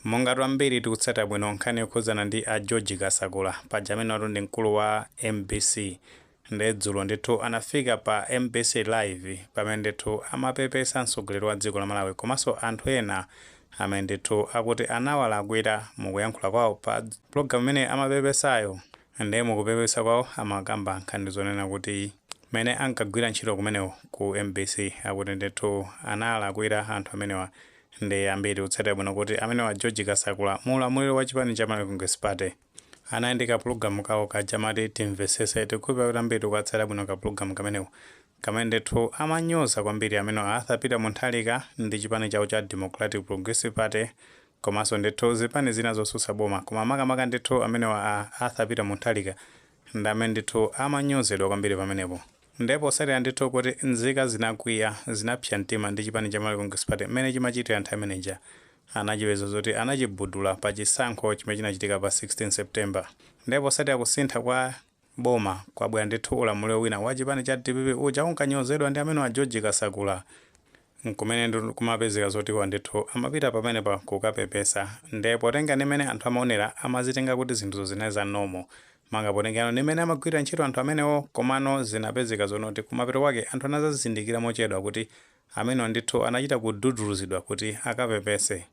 Monga ambiri tikutsata bwino nkhani yokhudzana ndi a George Kasakula, paja amenewatu ndi mkulu wa MBC. Nde dzulo ndithu anafika pa MBC Live pamene ndithu amapepesa mtsogoleri wa dziko la Malawi komanso anthu ena amene ndithu akuti anawalakwira mukuyankhula kwawo pa program imene amapepesayo. Nde mukupepesa kwawo amakamba nkhani zonena kuti mene ankagwira ntchito kumeneko ku MBC akuti ndithu analakwira anthu amenewa. Ndi ambiri kutsatira bwino kuti amenewa George Kasakula muulamuliro wa chipani cha Malawi Congress Party anayendeka pulogalamu kawo kaja mati Timvesese. Tikukhulupirira kuti ambiri tikukatsatira bwino ka pulogalamu kameneko, kamene ndithu amanyoza kwambiri amene Arthur Peter Mutharika ndi chipani chawo cha Democratic Progressive Party komanso ndithu zipani zina zotsutsa boma, koma makamaka ndithu amenewa a Arthur Peter Mutharika ndi amene ndithu amanyozedwa kwambiri pamenepo. Ndipo posatira ndithu kuti nzika zinakwiya, zinapsa mtima ndi chipani cha Malawi Congress Party mmene chimachitira anthu ameneja, anachipeza zoti anachibudula pa chisankho chimene chinachitika pa 16 September. Ndipo posatira kusintha kwa boma kwabwera ndithu ulamuliro wina wa chipani cha DPP uja unkanyozedwa ndi amene wa George Kasakula, nkumene kumapezeka zotiwa ndithu amapita pamenepa kukapepesa. Ndipo potenga ndi mmene anthu amaonera, amazitenga kuti zinthuzo zinali za normal, manga potengera ndi mmene amagwira ntchito anthu amenewo. Komano zinapezeka zonoti kumapeto kwake anthu anazazindikira mochedwa kuti amenewa ndithu anachita kududuluzidwa kuti akapepese.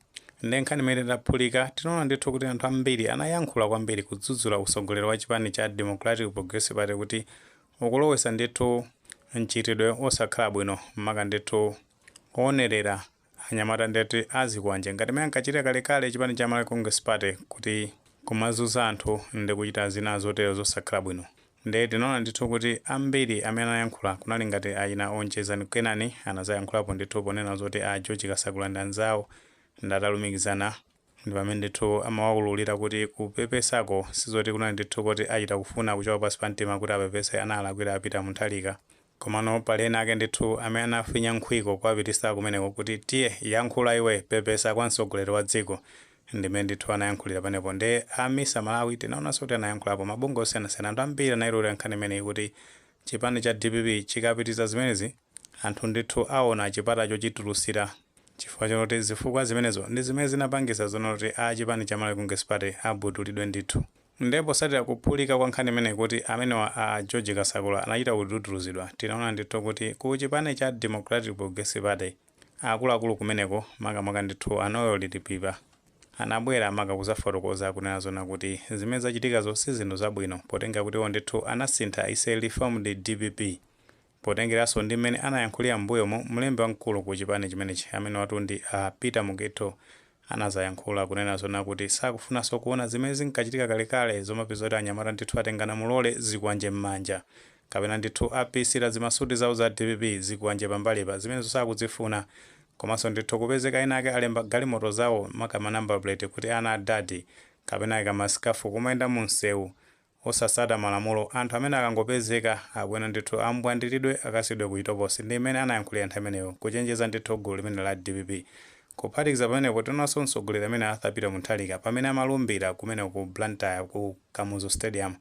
Ndi nkhani imene itaphulika, tinaona ndithu kuti anthu ambiri anayankhula kwambiri kudzudzula utsogoleri wa chipani cha Democratic Progressive Party kuti ukulowesa ndithu mchitidwe osakhala bwino, maka ndithu oonerera anyamata ndeti azikwanje ngati mmene ankachitira kalekale chipani cha Malawi Congress Party, kuti kumazunza anthu ndi kuchita zina zotero zosakhala bwino. Ndiye tinaona ndithu kuti ambiri amene anayankhula kunali ngati ayina Onjezani Kenani, anazayankhulapo ndithu ponena zoti a George Kasakula ndi anzawo ndatalumikizana, ndi pamene ndithu amawawululira kuti kupepesako sizoti kunali ndithu kuti achita kufuna kuchoka pansi pa mtima kuti apepese analakwira a Peter Mutharika, komano pali ena ake ndithu amene anafinya nkhwiko kuwapitisa kumeneko kuti, "Tiye, yankhula iwe, pepesa kwa mtsogoleri wa dziko." Ndimene ndithu anayankhulira panepo. Ndi a Misa Malawi tinaonanso kuti anayankhulapo, mabungwe osiyanasiyana, anthu ambiri anayilulira nkhani imeneyi kuti chipani cha DPP chikapitiza zimenezi, anthu ndithu aona chipata chochitulusira, chifukwa choti zifukwa zimenezo ndi zimene zinapangisa zonoti a chipani cha Malawi Congress Party abudulidwe ndithu. Ndipo posatira kuphulika kwa nkhani imeneyi kuti amenewa a George Kasakula anachita kududuluzidwa, tinaona ndithu kuti ku chipani cha Democratic Progressive Party akuluakulu kumeneko, makamaka ndithu a Noel Lipipa, anabwera maka kuzafotokoza kunena zona kuti zimene zachitikazo si zinthu zabwino, potenga kuti iwo ndithu anasintha ise reformed DPP, potengeranso ndi mmene anayankhulira m'mbuyomo mlembi wamkulu ku chipani chimenechi amene watu ndi a Peter Mugeto. Anazayankhula kunena zona kuti sakufunanso kuona zimene zinkachitika kalekale, zomapeza kuti anyamata ndithu atengana mulole zikwanje m'manja kapena ndithu apisira zimasuti zawo za DPP zikwanje pambalipa, zimenezo sakuzifuna. Komanso ndithu kupezeka ena ake alemba galimoto zawo maka ma number plate kuti ana adadi kapena ayika masikafu kumayenda mu msewu osasata malamulo, anthu amene akangopezeka akuena ndithu ambwandiridwe, akasidwe ku chitokosi. Ndi imene anayankhulira anthu amenewo, kuchenjeza ndithu gulu limene la DPP. Kuphatikiza pamenepo, tionanso mtsogoleri amene Arthur Peter Mutharika pamene amalumbira kumene ku Blantyre ku Kamuzu Stadium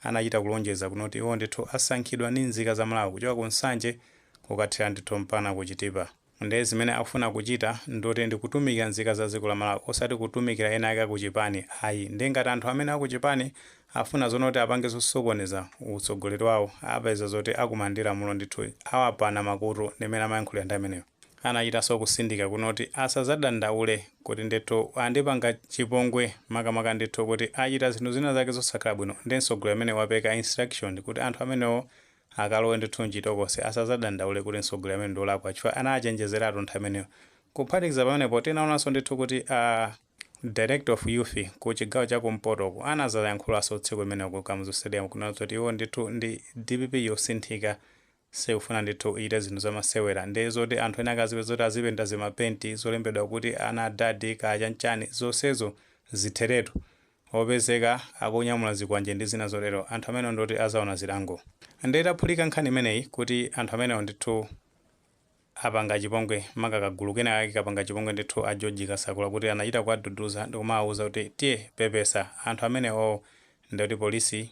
anachita kulonjeza kunoti iwo ndithu asankhidwa ndi nzika za Malawi kuchoka ku Nsanje kukathira ndithu mpana ku Chitipa. Ndiye zimene akufuna kuchita ndoti ndi kutumikira nzika za dziko la Malawi, osati kutumikira ena ake akuchipani ayi. Ndi ngati anthu amene akuchipani afuna zonoti apange zosokoneza utsogoleri wawo, apeza zoti akumandira lamulo ndithu awapana makutu. Ndimene amayankhulira ndi ameneyo. Anachitanso kusindika kunoti asazadandaule kuti ndithu andipanga chipongwe, makamaka ndithu kuti achita zinthu zina zake zosakhala bwino ndi mtsogoleri amene wapeka instruction kuti anthu amenewo akalowe ndithu mchitokosi, asazadandaule kuti mtsogoleri amene ndi olakwa, chifukwa anachenjezeratu nthawi imeneyo. Kuphatikiza pamenepo, tinaonanso ndithu kuti a director of youth ku chigawo cha kumpotoku anazayankhulanso tsiku limene ku Kamuzu Stadium kunena kuti iwo ndithu ndi DPP yosinthika, sikufuna ndithu ichite zinthu zamasewera. Ndi zoti anthu ena akazipe zoti azipenta zimapenti zolembedwa kuti ana adadi kachanchani, zonsezo zitheretu. Opezeka akunyamula zikwanje ndi zina zotero, anthu amenewo ndoti azaona zilango. Ndi itaphulika nkhani imeneyi kuti anthu amenewo ndithu apanga chipongwe, maka kagulu kena kake kapanga chipongwe ndithu a George Kasakula kuti anachita kuwaduduza ndi kumawawuza kuti, "Tiye, pepesa," anthu amenewo ndikuti polisi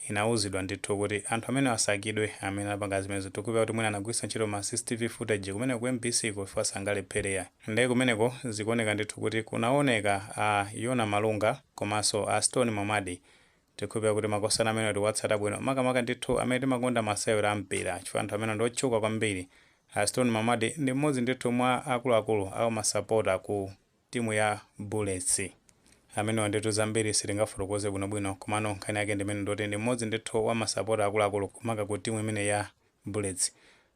Inauzidwa ndithu kuti anthu amene asakidwe amene apanga zimenezo. Tikupa kuti mwina anagwiritsa ntchito ma CCTV footage kumene ku MBC kufa sangalephereya. Ndiye kumeneko zikuoneka ndithu kuti kunaoneka a Yona Malunga komanso a Stone Mamadi. Tikupa kuti makosana amene tiwatsata bwino, makamaka ndithu amene timakonda masewero a mpira, chifukwa anthu amene ndi otchuka kwambiri. A Stone Mamadi ndi mmodzi ndithu mwa akuluakulu au masapota ku timu ya Bullets. Amene ndithu zambiri sitingafotokoze bwinobwino, komano nkhani yake ndimene ndoti ndi mmodzi ndithu wa masapota akuluakulu kumaka ku timu imene ya Bullets.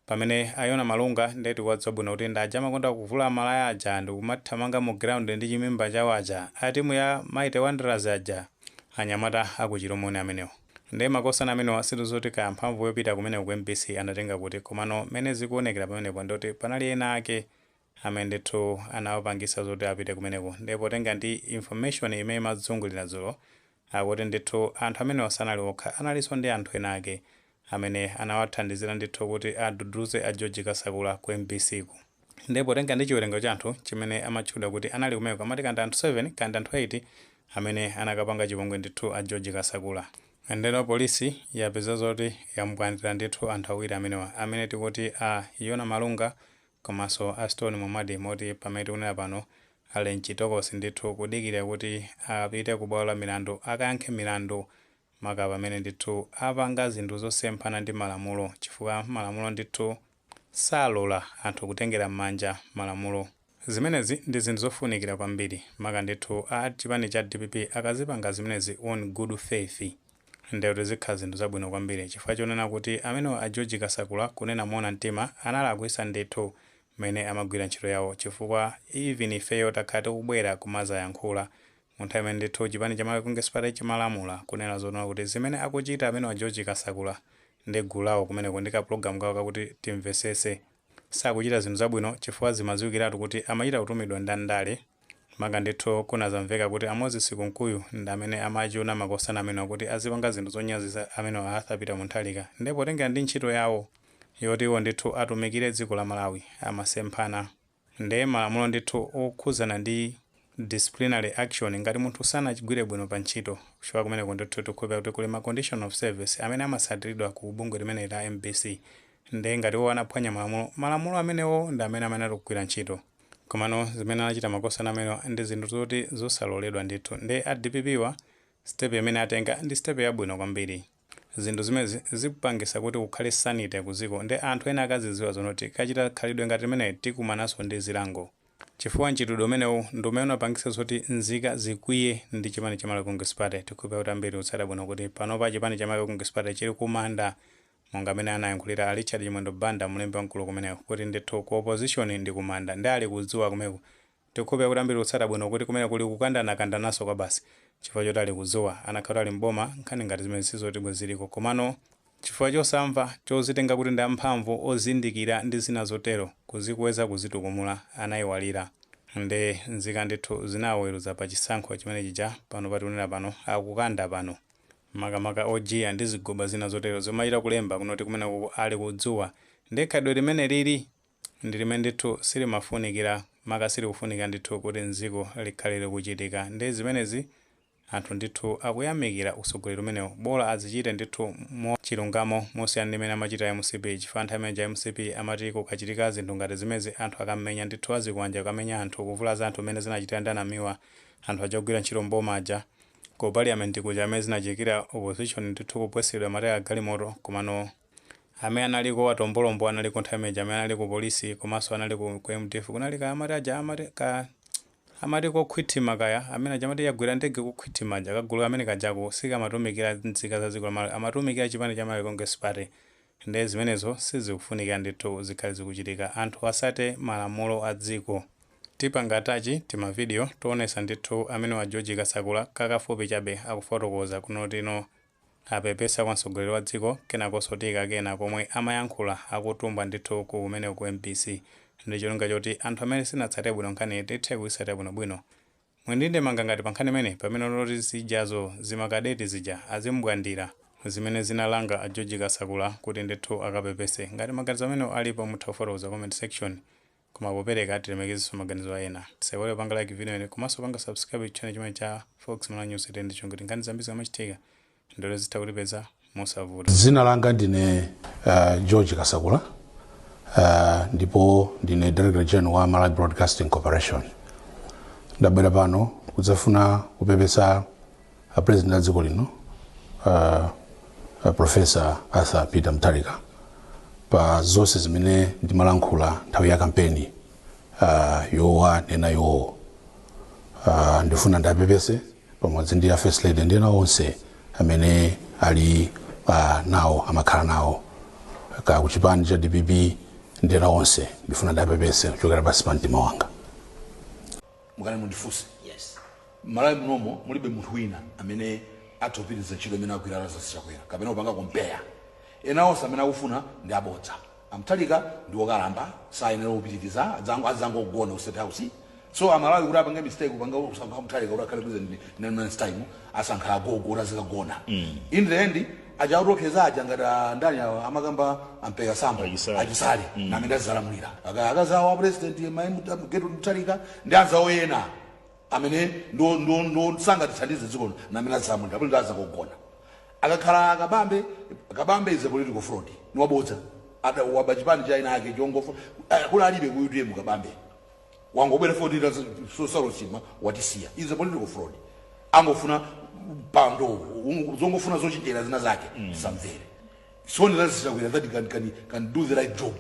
Pamene ayona Malunga ndiye tikuwadziwa bwino kuti ndaja amakonda kuvula malaya aja ndikumathamanga mu ground ndi chimimba chawo aja, a timu ya Mighty Wanderers aja, anyamata akuchilomoni amenewo. Ndiye makosana amenewa situzoti kaya mphamvu yopita kumene ku MBC anatenga kuti, komano mene zikuonekera pamenepo ndoti panali ena ake amene ndithu anawapangisa zoti apite kumeneko. Ndipo potenga ndi information imene imazungulira dzulo, akuti ndithu anthu amenewa sanali okha, analinso ndi anthu ena ake amene anawathandizira ndithu kuti aduduze a George Kasakula ku MBC ku. Ndipo potenga ndi chiwerengero cha anthu chimene amatchedwa kuti anali kumeneko, amati kandi anthu 7 kandi anthu 8 amene anakapanga chipongwe ndithu a George Kasakula. Ndeno polisi yapeza zoti yambwandira ndithu anthu awiri amenewa, amene tikuti a Yona Malunga komanso a Stone Momadi, moti pamene tikunena pano ali mchitokosi ndithu kudikira kuti apite ku bwalo la milandu akayankhe milandu, maka pamene ndithu apanga zinthu zosemphana ndi malamulo, chifukwa malamulo ndithu salola anthu kutengera m'manja malamulo. Zimenezi ndi zinthu zofunikira kwambiri, maka ndithu a chipani cha DPP akazipanga zimenezi on good faith, ndekuti zikhala zinthu zabwino kwambiri, chifukwa chonena kuti amenewa a George Kasakula, kunena moona mtima, analakwisa ndithu mmene amagwira ntchito yawo, chifukwa even ifeyo takhala tikubwera kumazayankhula mu nthawi imene ndithu chipani cha Malawi Congress Party chimalamula, kunena zoona kuti zimene akuchita amene wa George Kasakula ndi gulu lawo kumeneko ndi ka program kawo kakuti Timvesese sakuchita zinthu zabwino, chifukwa zimadziwikiratu kuti amachita kutumidwa ndi andale. Maka ndithu kunazamveka kuti a Moses Kunkuyu ndi amene amachiona makosana amene kuti azipanga zinthu zonyazisa amene Arthur Peter Mutharika. Ndipo potengera ndi ntchito yawo yoti iwo ndithu atumikire dziko la Malawi, amasemphana ndiye malamulo ndithu okhuzana ndi disciplinary action ngati munthu sanachigwire bwino pa ntchito, chifukwa kumeneko ndithu tikukhulupirira kuti kuli ma condition of service amene amatsatiridwa ku bungwe limene la MBC. Ndiye ngati iwo anaphwanya malamulo, malamulo amenewo ndi amene amayenera kugwira ntchito. Komano zimene anachita makosana amenewa ndi zinthu zoti zosaloledwa ndithu. Ndi a DPP wa step imene atenga ndi step yabwino kwambiri. Zinthu zimezi zikupangisa kuti kukhale sanity kuziko, ndi anthu ena akazidziwa zonoti kachita khalidwe ngati limene tikumananso ndi zilango, chifukwa mchitidwe umenewu ndi umene unapangisa zoti nzika zikwiye ndi chipani cha Malawi Congress Party. Tikukhulupirira kuti ambiri kutsata bwino kuti panopa chipani cha Malawi Congress Party chili kumanda, monga amene anayankhulira a Richard Chimwendo Banda, mlembi wamkulu kumeneko, kuti ndithu ku opposition ndi kumanda, ndi ali kudziwa kumeko. Tikukhulupirira kuti ambiri kutsata bwino kuti kumene kuli kukandanakandanaso kwa basi, chifukwa choti ali kudziwa anakhala ali mboma nkhani ngati zimene sizoti bwe ziliko. Komano chifukwa chosamva, chozitenga kuti ndi amphamvu, ozindikira ndi zina zotero, kuzikweza, kuzitukumula, anayiwalira ndi nzika ndithu zinaweruza pa chisankho chimene chija. Pano patikunena pano akukanda pano, makamaka ojiya ndi zigoba zina zotero zomachita kulemba kunoti kumene ali kudzuwa. Ndi khalidwe limene lili ndi limene ndithu silimafunikira, maka silikufunika ndithu kuti mdziko likhale likuchitika. Ndi zimenezi anthu ndithu akuyamikira utsogoleri umenewu, bola azichite ndithu mo chilungamo, mosiyana ndi mmene amachita MCP, chifukwa nthawi imene MCP amati kukachitika zinthu ngati zimezi anthu akamenya ndithu azikwanja, kukamenya anthu, kuvulaza anthu, mmene zinachitira ndi anamiwa, anthu aja kugwira ntchito mboma aja ku parliament kuja, amene zinachitikira opposition ndithu kupwesedwa mataya galimoto. Komano amene analiko atombolombo analiko nthawi imeneyi, amene anali ku polisi komanso anali ku MDF, kunali ka amati aja amati ka amati kokhwitima kaya, amene aja amati yagwira ndege kokhwitima aja, kagulu amene kajako sikamatumikira nzika za dziko la Malawi, amatumikira chipani cha Malawi Congress Party. Ndiye zimenezo sizikufunika ndithu zikhale zikuchitika, anthu asate malamulo a dziko. Tipanga attach timavidiyo toonesa ndithu amene wa George Kasakula kakafupi chabe akufotokoza kunotino apepesa kwa mtsogoleri wa dziko, kenakonso tikakena komwe amayankhula akutumbwa ndithu kumene ku MBC, ndi cholinga choti anthu amene sinatsate bwino nkhani tithe kuyitsatira bwinobwino. Mwindinde manga ngati pa nkhani imene pamene loti zijazo zimakadeti zija azimbwandira zimene zinalanga a George Kasakula kuti ndithu akapepese. Ngati maganizo amene alipo, mutha kufotokoza comment section, koma popereka tilemekezenso maganizo ena. Tisaiwale kupanga like video ine komanso panga subscribe channel chimene cha Fox Malawi News, ndi chongo kuti nkhani zambiri zikamachitika. Ndolo zitha kutipeza mosavuta. Dzina langa ndine George Kasakula, ndipo ndine Director General wa Malawi Broadcasting Corporation. Ndabwera pano kudzafuna kupepesa a President a dziko lino, Professor Arthur Peter Mutharika, pa zonse zimene ndimalankhula nthawi ya kampeni yowanena iwowo. Ndifuna ndapepese pamodzi ndi a First Lady ndi ena onse amene ali nawo, amakhala nawo ka kuchipani cha DPP ndi ena onse. Ndifuna ndapepese kuchokera pansi pa mtima wanga. Mukane mundifunse. Yes. Malawi munomo mulibe munthu wina amene atha kupitiriza ntchito imene agwira Lazarus Chakwera kapena kupanga compare. Ena onse amene akufuna ndi abodza. Amthalika ndi wokalamba, sayenera kupitiriza, adzangogona ku State House. So Amalawi kuti apange mistake kupanga kusankha Mutharika kuti akhale president 9 months time, asankha agogo kuti azikagona. In the end aja atopeza aja ngati ndani awa amakamba ampeka sambo. Achisale. Achisale namene azizalamulira akazawo a President Gertrude Mutharika ndi anzawo ena amene ndo sangatithandize dziko namene azizalamulira apo ndi azakugona. Akakhala Kabambe, Kabambe is a political fraud, ni wabodza. Ada waba chipani cha ina ake chongofa kula alibe ku UTM. Kabambe wangobwera foti sosalochima watisiya, is a political fraud. Angofuna pando zongofuna zochenjera zina zake. Samvere soni lazichakwera that can do the right job.